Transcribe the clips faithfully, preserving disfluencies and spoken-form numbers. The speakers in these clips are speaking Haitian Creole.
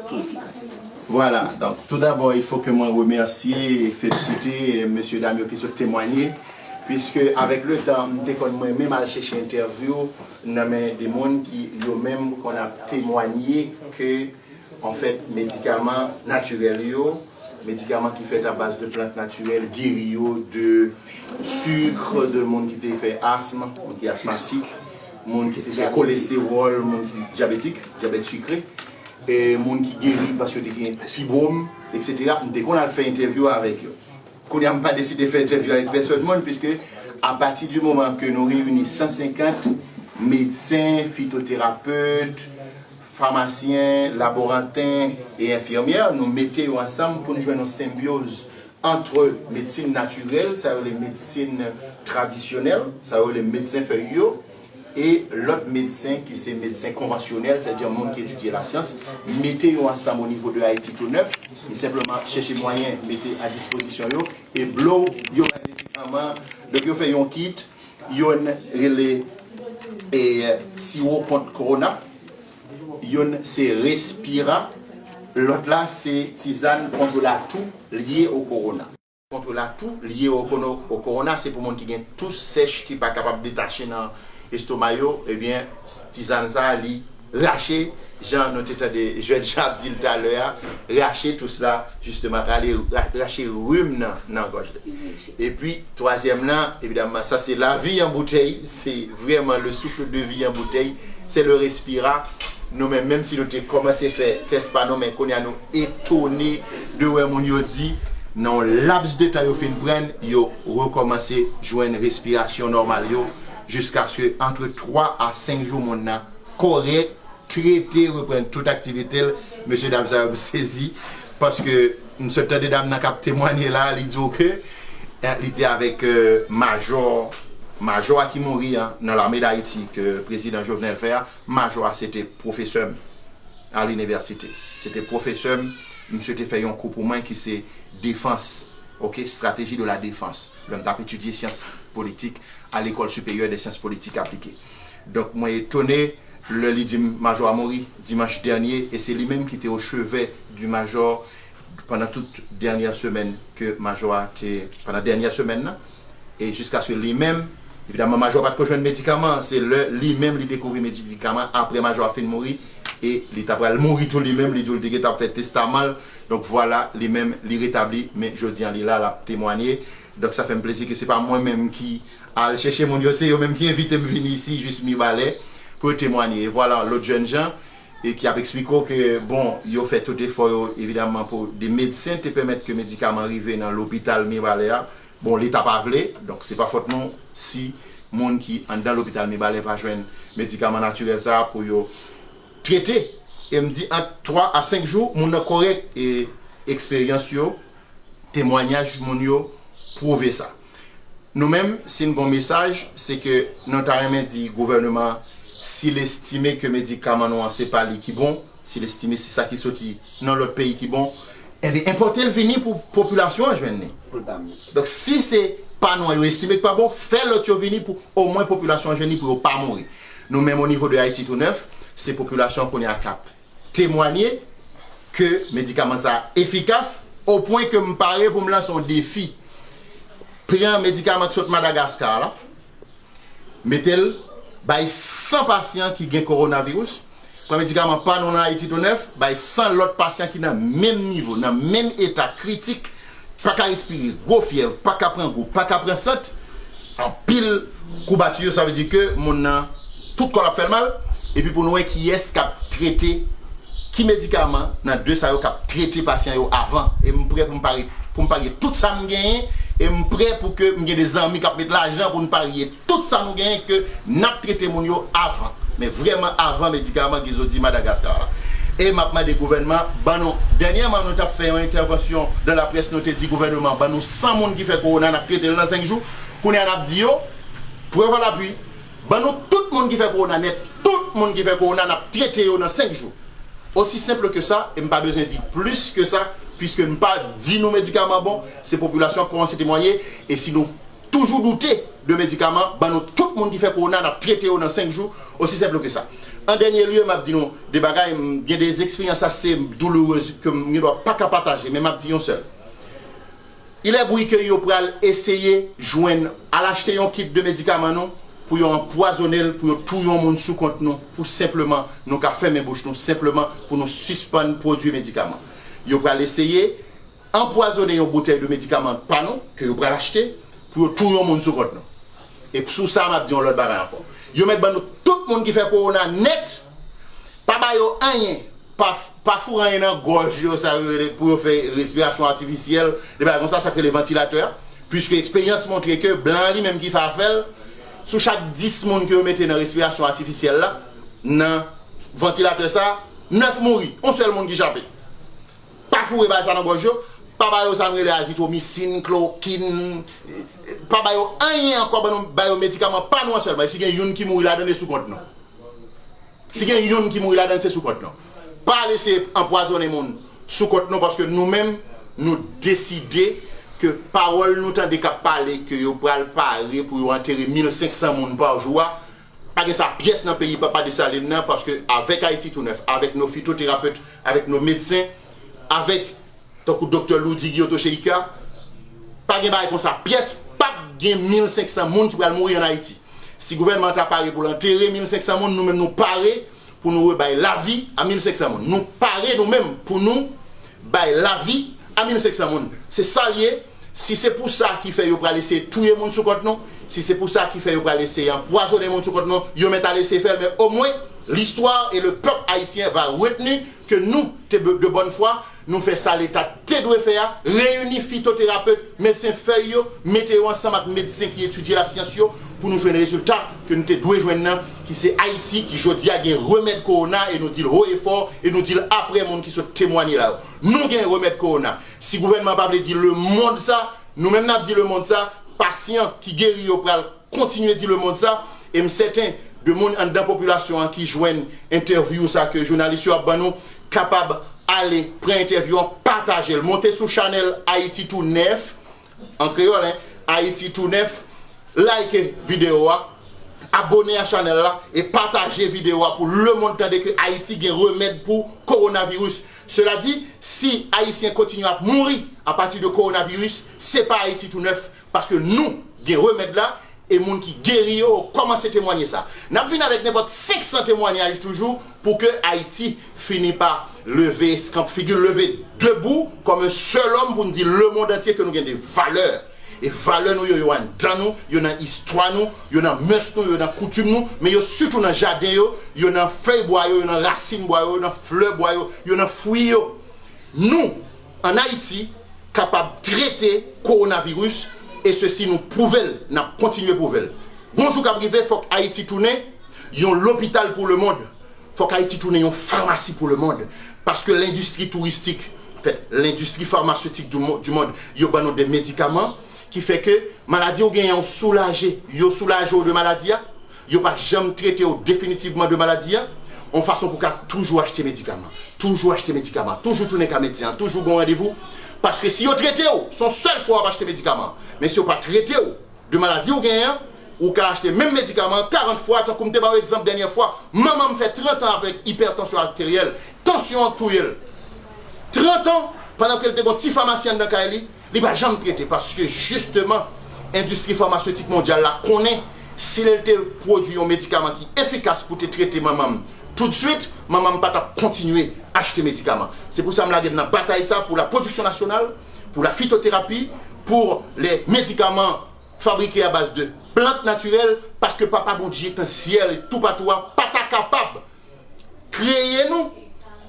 ki efikas. Vwala, donk, tou dabò, il faut que mwen remèsye e felisite mesye dam yo ki sot temwanye, puiske avèk le tan, m te konn mwen menm al chèche entèvyou nan men de moun ki yo menm konn ap temwanye ke, anfèt, medikaman natirèl yo, medikaman ki fèt a baz de plant natirèl, geri yo de sik, de moun ki te fè asm, moun ki asmatik, moun ki te fè kolestewòl, moun ki dyabetik, dyabèt sikre, e moun ki geri paske yo te gen fibwòm, etsetera. M te konn al fè entèvyou avèk yo. Kounye a, m pa deside fè entèvyou avèk pèsòn moun, puiske apati di moman ke nou reyini san senkant medsen, fitoterapet, famasyen, laboranten e enfimyè, nou mete yo ansanm pou n jwenn yon senbyoz ant medsin natirèl, sa yo rele medsin tradisyonèl, sa yo rele medsen fèy yo, e lòt medsen ki se medsen konvansyonèl, sètadi moun ki etidye lasyans, mete yo ansanm o nivo de Ayiti Tou Nèf. M senpleman chèche mwayen mete a dispozisyon yo, e blow yo bay medikaman. Donk, yo fè yon kit, youn rele e siwo kont kowona, youn se respira, lòt la se tizàn kont latou lye o kowona. Kont latou lye o kono-, o kowona, se pou moun ki gen tou sèch, ki pa kapab detache nan estoma yo, ebyen, tizàn sa a, li rache, jan nou te tande Jèn Jan ap di l talè a, rache tous la, jisteman, rale, ra-, rache rim nan, nan gòj li. Epi, twazyèm lan, evidamman, sa se lavi an boutèy, se vrèman le souffle de vie en bouteille, c'est le respira. Nou menm, menm si nou te kòmanse fè tès pa nou, men kounye a nou etone de wè moun yo di, nan yon laps de tan yo fin pran, yo rekòmanse jwenn respirasyon nòmal yo, jiskaske antre twa a senk jou moun nan kòrèk, trete, reprann tout aktivite l. Mesye dam sa yo, m sezi, paske m sot tande dam nan k ap temwanye la, li di w ke, eh, li te avèk, eh, majò, majò a ki mouri an, nan Lame d Ayiti, ke prezidan Jovenel fè a, majò a se te pwofesè m a linivèsite. Se te pwofesè m, misye te fè yon kou pou mwen ki se defans, ok, stratégie de la défense. Lè m t ap etidye syans politik a Lecole supérieure des sciences politiques appliquées. Donk, mwen etone lè li di m majò a mouri dimanch dènye, e se li menm ki te o chevet du majò pandan tout dènyè semèn ke majò a te, pandan dènyè semèn nan, e jiskaske li menm, evidamman, majò a pa t ko jwenn medikaman, se lè li menm li dekouvri medikaman, apre majò a fin mouri, e li ta pral mouri tou li menm, li di w li te gentan ap fè testaman l, donk vwala, li menm, li retabli, men jodi an, li la, l ap temwanye. Donk, sa fè m plezi ke se pa mwen menm ki al chèche moun yo, se yo menm ki envite m vini isi, jis Mibalè, pou yo temwanye. E vwala, lòt jèn jan, e ki ap eksplike w ke, bon, yo fè tout efò yo, evidamman, pou de medsen te pèmèt ke medikaman rive nan lopital Mibalè a. Bon, Leta pa vle, donk se pa fòt nou si moun ki anndan lopital Mibalè pa jwenn medikaman natirèl sa a pou yo trete. E m di ant twa a senk jou, moun nan kòrèk, e eksperyans yo, temwanyaj moun yo pwouve sa. Nou menm, si n gon mesaj, se ke nou ta renmen di gouvèneman an, si l estime ke medikaman nou an se pa li ki bon, si l estime se sa ki soti nan lòt peyi ki bon, ebyen, enpòte l vini pou popilasyon an jwenn li. Pou l pa mouri. Donk, si se pa nou an yo estime k pa bon, fè lòt yo vini pou omwen popilasyon an jwenn li pou yo pa mouri. Nou menm, o nivo de Ayiti Tou Nèf, se popilasyon an kounye a k ap temwanye ke medikaman sa a efikas, o pwen ke m pare pou m lanse yon defi. Pran medikaman ki sot Madagaskar la, mete l bay san pasyan ki gen kowonaviris, pran medikaman pa nou nan Ayiti Tou Nèf, bay san lòt pasyan ki nan menm nivo, nan menm eta kritik, pa ka respire, gwo fyèv, pa ka pran gou, pa ka pran sant, anpil koubati yo, sa vle di ke moun nan, tout kò l ap fè l mal, epi pou nou wè kiyès k ap trete, ki medikaman nan de sa yo k ap trete pasyan yo avan. E m prè pou m pare, pou m parye tout sa m genyen, e m prè pou ke m gen de zanmi k ap met lajan pou n parye tout sa nou genyen ke n ap trete moun yo avan. Men vrèman avan medikaman ki soti Madagaskar la. E m ap mande gouvènman, ban nou, dènyèman nou t ap fè yon entèvansyon dans la presse, nou te di gouvèneman, ban nou san moun ki fè kowona, n ap trete l nan senk jou. Kounye a n ap di yo, preuve à l'appui, ban nou tout moun ki fè kowona nèt, tout moun ki fè kowona, n ap trete yo nan senk jou. Osi senp ke sa, e m pa bezwen di plis ke sa, piske m pa di nou medikaman bon, se popilasyon an kòmanse temwanye, e si nou toujou doute de medikaman, ban nou tout moun ki fè kowona, n ap trete yo nan senk jou, osi senp ke sa. An dènye lye, m ap di nou de bagay, m gen de eksperyans ase doulourez ke m gen dwa pa ka pataje, men m ap di yon sèl. Il est bruit ke yo pral eseye jwenn, al achte yon kit de medikaman nou, pou yo anpwazonnen l, pou yo touye yon moun sou kont nou, pou senpleman nou ka fèmen bouch nou, senpleman pou nou sispann pwodui medikaman. Yo pral eseye anpwazonnen yon boutèy de medikaman pa nou, ke yo pral achte, pou yo touye yon moun sou kont nou. E sou sa, m ap di yon lòt bagay ankò. Yo mèt ban nou tout moun ki fè kowona nèt, pa ba yo anyen, pa, pa foure anyen nan gòj yo, sa yo rele, pou yo fè respirasyon atifisyèl, de bagay konsa, sa k rele vantilatè a. Piske eksperyans montre ke blan an li menm ki fè afè l, sou chak dis moun ke yo mete nan respirasyon atifisyèl la, nan vantilatè sa, nèf mouri, yon sèl moun ki chape. Pa foure bagay sa nan gòj yo, pa ba yo sa nou rele azitromisin, klowokin, pa ba yo anyen ankò, ban nou, ba yo medikaman pa nou an sèlman. E si gen youn ki mouri ladan l, e sou kont nou. Si gen youn ki mouri ladan l, se sou kont nou. Pa lese anpwazonnen moun sou kont nou, paske nou menm, nou deside ke pawòl nou tande k ap pale, ke yo pral pare pou yo antere mil senk san moun pa jou a, pa gen sa pyès nan peyi Papa Desalin nan, paske avèk Ayiti Tou Nèf, avèk nos phytothérapeutes, avèk nos médecins, avèk, tankou Doktè Loudy Guillotot Chérika, pa gen bagay konsa pyès, p ap gen mil senk san moun ki pral mouri ann Ayiti. Si gouvènman an ta pare pou l antere mil senk san moun, nou menm nou pare pou nou rebay lavi a mil senk san moun. Nou pare nou menm pou nou bay lavi a mil senk san moun. Se sa l ye. Si se pou sa ki fè yo pral eseye touye moun sou kont nou, si se pou sa ki fè yo pral eseye anpwazonnen moun sou kont nou, yo mèt al eseye fè l, men omwen, l'histoire et le peuple haïtien va retenir que nous, te de bonne foi, nou fè sa Leta te dwe fè a, reyini fitoterapet, medsen fèy yo, mete yo ansanm ak medsen ki etidye lasyans yo, pou nou jwenn rezilta ke nou te dwe jwenn nan, ki se Ayiti, ki jodi a gen remèd kowona, e nou di l ho e fò, e nou di l aprè moun ki sot temwanye la yo. Nou gen remèd kowona. Si gouvènman an pa vle di lemonn sa, nou menm n ap di lemonn sa, pasyan ki geri yo pral kontinye di lemonn sa, e m sèten de moun anndan popilasyon an ki jwenn entèvyou sa ke jounalis yo ap ban nou, kapab ale pran entèvyou an, pataje l, monte sou chanèl Ayiti Tou Nèf, an kreyòl, en, Ayiti Tou Nèf, like videyo a, abone a chanèl la e pataje videyo a pou lemonn tande ke Ayiti gen remèd pou kowonaviris. Sela di, si Ayisyen kontinye ap mouri apati de kowonaviris, se pa Ayiti Tou Nèf, paske nou gen remèd la, e moun ki geri yo kòmanse temwanye sa. N ap vin avèk nenpòt senk san temwanyaj toujou pou ke Ayiti fini pa leve eskanp figi l, leve debou kòm yon sèl òm pou n di lemonn antye ke nou gen de valè. E valè nou yo, yo anndan nou, yo nan istwa nou, yo nan mès nou, yo nan koutim nou, men yo sitou nan jaden yo, yo nan fèy bwa yo, yo nan rasin bwa yo, yo nan flè bwa yo, yo nan fwi yo. Nou, ann Ayiti, kapab trete kowonaviris, e sesi nou pwouve l, n ap kontinye pwouve l. Gon jou k ap rive, fòk Ayiti tounen yon lopital pou lemonn. Fòk Ayiti tounen yon famasi pou lemonn. Paske lendistri touristik, anfèt, lendistri famasetik di mo-, di mond, yo ban nou de medikaman ki fè ke maladi w genyen an soulaje, yo soulaje w de maladi a, yo pa janm trete w definitivman de maladi a, yon fason pou w ka toujou achte medikaman, toujou achte medikaman, toujou tounen ka medsen an, toujou gon randevou. Paske si yo trete w, se yon sèl fwa w ap achte medikaman. Men si yo pa trete w de maladi w genyen an, ou ka achte menm medikaman an karant fwa, tankou m te ba w egzanp dènyè fwa, manman m fè trant an avèk ipètansyon arteryèl, tansyon an touye l. Trant an, pandan ke l te gon ti famasi anndan kay li, li pa janm trete, paske jisteman, endistri famasetik mondyal la konnen si l te pwodui yon medikaman ki efikas pou te trete manman m toutswit, manman m pa t ap kontinye achte medikaman. Se pou sa m lage m nan batay sa pou la pwodiksyon nasyonal, pou la fitoterapi, pou les médicaments fabriqués à base de plantes naturelles, paske Papa Bondye k nan syèl e toupatou a pa ta kapab kreye nou,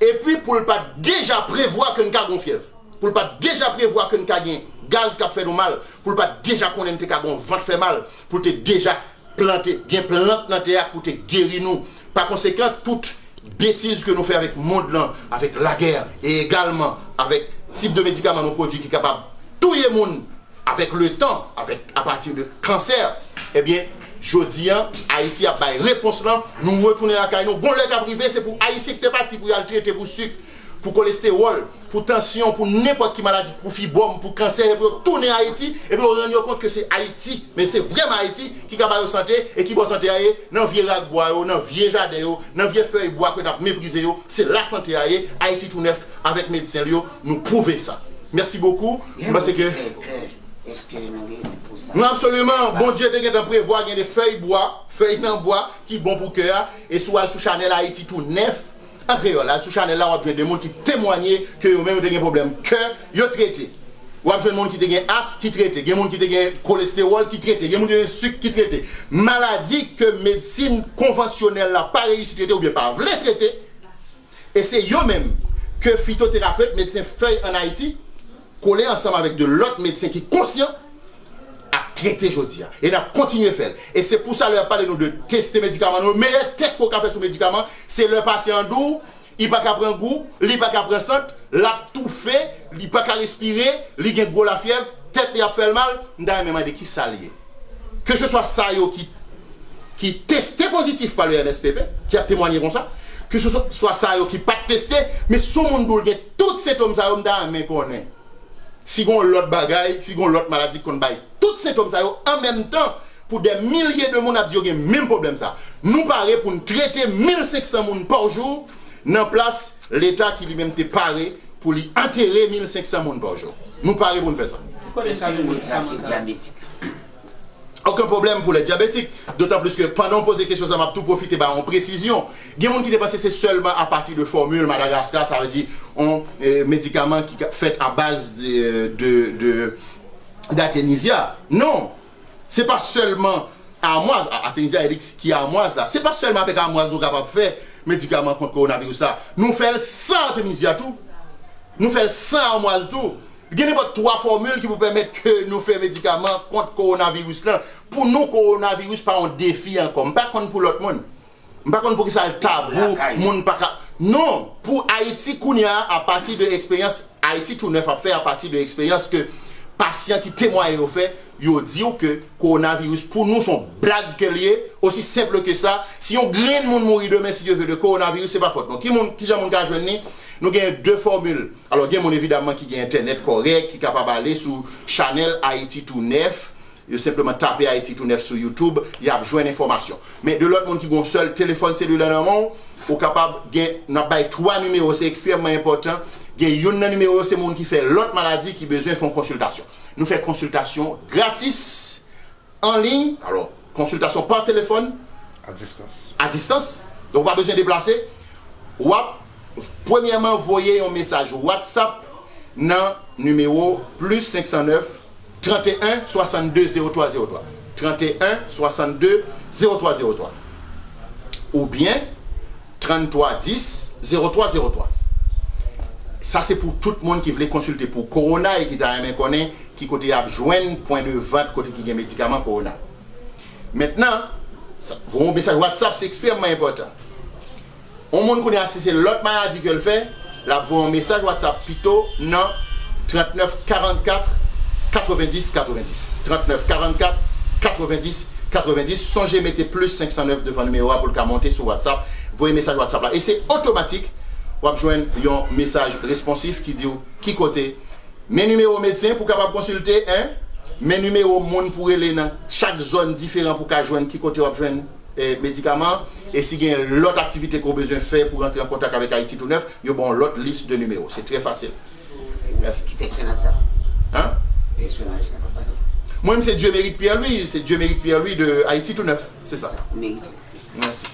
epi pou l pa t deja prevwa ke n ka gon fyèv, pou l pa t deja prevwa ke n ka gen gaz k ap fè nou mal, pou l pa t deja konnen n te ka gon vant fè mal, pou l te deja plante, gen plant nan tè a pou te geri nou. Pa konsekan, tout betiz ke nou fè avèk mond lan, avèk lagè, e egalman avèk tip de medikaman nou pwodui ki kapab touye moun avèk letan, avèk, apati de kansè, ebyen, jodi an, Ayiti ap bay repons lan, nou retounen lakay nou. Gon lè k ap rive, se pou Ayisyen ki te pati pou y al trete pou sik, pou kolestewòl, pou tansyon, pou nenpòt ki maladi, pou fibwòm, pou kansè, epi yo tounen Ayiti, epi yo rann yo kont ke se Ayiti, men se vrèman Ayiti ki ka ba yo sante, e ki bò sante a ye, nan vye rak bwa yo, nan vye jaden yo, nan vye fèy bwa ke n ap meprize yo, se la sante a ye, Ayiti tou nèf avèk medsen l yo, nou pwouve sa. Mèsi bokou, m panse ke Nou absoliman, Bondye te gentan prevwa gen de fèy bwa, fèy nan bwa ki bon pou kè a, e si w al sou chanèl Ayiti tou nèf, an kreyòl, al sou chanèl la w ap jwenn de moun ki temwanye ke yo menm yo te gen pwoblèm kè, yo trete. W ap jwenn moun ki te gen asm ki trete, gen moun ki te gen kolestewòl ki trete, gen moun ki te gen sik ki trete. Maladi ke medsin konvansyonèl la pa reyisi trete oubyen pa vle trete, e se yo menm ke fitoterapet, medsen fèy ann Ayiti, kole ansanm avèk de lòt medsen ki konsyan, ap trete jodi a. E n ap kontinye fè l. E se pou sa lè y ap pale nou de teste medikaman nou, meyè tès ke w ka fè sou medikaman, se lè pasyan an di w, li pa ka pran gou, li pa ka pran sant, l ap toufe, li pa ka respire, li gen gwo lafyèv, tèt li ap fè l mal, m ta renmen mande kisa l ye. Keseswa sa yo ki ki teste pozitif pa le M S P P, ki ap temwanye konsa, keseswa sa yo ki pa t teste, men si yon moun di w l gen tout sentòm sa yo, m ta renmen konnen si gen yon lòt bagay, si gen yon lòt maladi ki konn bay tout sentòm sa yo an menm tan pou dè milye de moun ap di yo gen menm pwoblèm sa. Nou pare pou n trete mil senk san moun pa jou nan plas Leta ki li menm te pare pou li antere mil senk san moun pa jou. Nou pare pou n fè sa. Èske moun sa se dyabetik? Okenn pwoblèm pou lè dyabetik, dotan plis ke pandan w poze kesyon sa, m ap tou pwofite ba w yon presizyon. Gen moun ki te panse se sèlman apati de fòmil Madagaskar, sa vle di yon eh, medikaman ki ka- fèt a baz de, de, de d'artemisia. Non, se pa sèlman amwaz, a- artemisia elix ki amwaz la. Se pa sèlman avèk amwaz nou kapab fè medikaman kont kowonaviris la. Nou fè l san artemisia tou. Nou fè l san amwaz tou. Gen nenpòt twa fòmil ki pou pèmèt ke nou fè medikaman kont kowonaviris lan. Pou nou, kowonaviris pa yon defi ankò. M pa konn pou lòt moun. M pa konn poukisa l tabou, moun pa ka. Non, pou Ayiti kounye a, apati de eksperyans Ayiti tou nèf ap fè, apati de eksperyans ke pasyan ki temwaye yo fè, yo di w ke kowonaviris pou nou se yon blag ke l ye, osi senp ke sa. Si yon grenn moun mouri demen, si Dye vle, de kowonaviris, se pa fòt nou. Ki moun, kijan moun ka jwenn li? Nou gen de fòmil. Alò, gen moun evidamman ki gen entènèt kòrèk, ki kapab ale sou chanèl Ayiti tou nèf, yo senpleman tape Ayiti tou nèf sou YouTube, y ap jwenn enfòmasyon. Men de lòt moun ki gen yon sèl telefòn selilè nan men w, ou kapab gen, n ap bay twa nimewo, se ekstrèmman enpòtan. Gen youn nan nimewo yo, se moun ki fè lòt maladi ki bezwen fè yon konsiltasyon. Nou fè konsiltasyon gratis, an liy, alò, konsiltasyon pa telefòn, a distans. Donk, ou pa bezwen deplase. W ap, premyèman, voye yon mesaj WhatsApp nan nimewo plis senk san nèf, trannteyen, swasannde, zewo twa, zewo twa. Trannteyen, swasannde, zewo twa, zewo twa. Oubyen, tranntwa dis, zewo twa, zewo twa. Sa se pou tout moun ki vle konsilte pou kowona e ki ta renmen konnen ki kote y ap jwenn pwen de vant kote ki gen medikaman kowona. Mentnan, sa- voye yon mesaj WhatsApp, se ekstrèmman enpòtan. Yon moun kounye a, si se lòt maladi ke l fè, l ap voye yon mesaj WhatsApp pito nan trannèf karannkat katrevenndis katrevenndis. Trannèf karannkat katrevenndis katrevenndis. Sonje mete plis senk san nèf devan nimewo a pou l ka monte sou WhatsApp. Voye mesaj WhatsApp la. E se otomatik, w ap jwenn yon mesaj responsif ki di w ki kote Men nimewo medsen pou w kapab konsilte, en. Men nimewo moun pou rele nan chak zòn diferan pou w ka jwenn ki kote w ap jwenn eh, medikaman. E si gen lòt aktivite ke w bezwen fè pou rantre an kontak avèk Ayiti tou nèf, yo ba w lòt lis de nimewo. Se trè fasil. Mèsi. Ki pèsonaj sa? Hein? Pèsonaj la, papa. Mwen, m se Dieu Mérite Pierre Louis, se Dieu Mérite Pierre Louis de Ayiti tou nèf. Se sa. Mérite. Mèsi.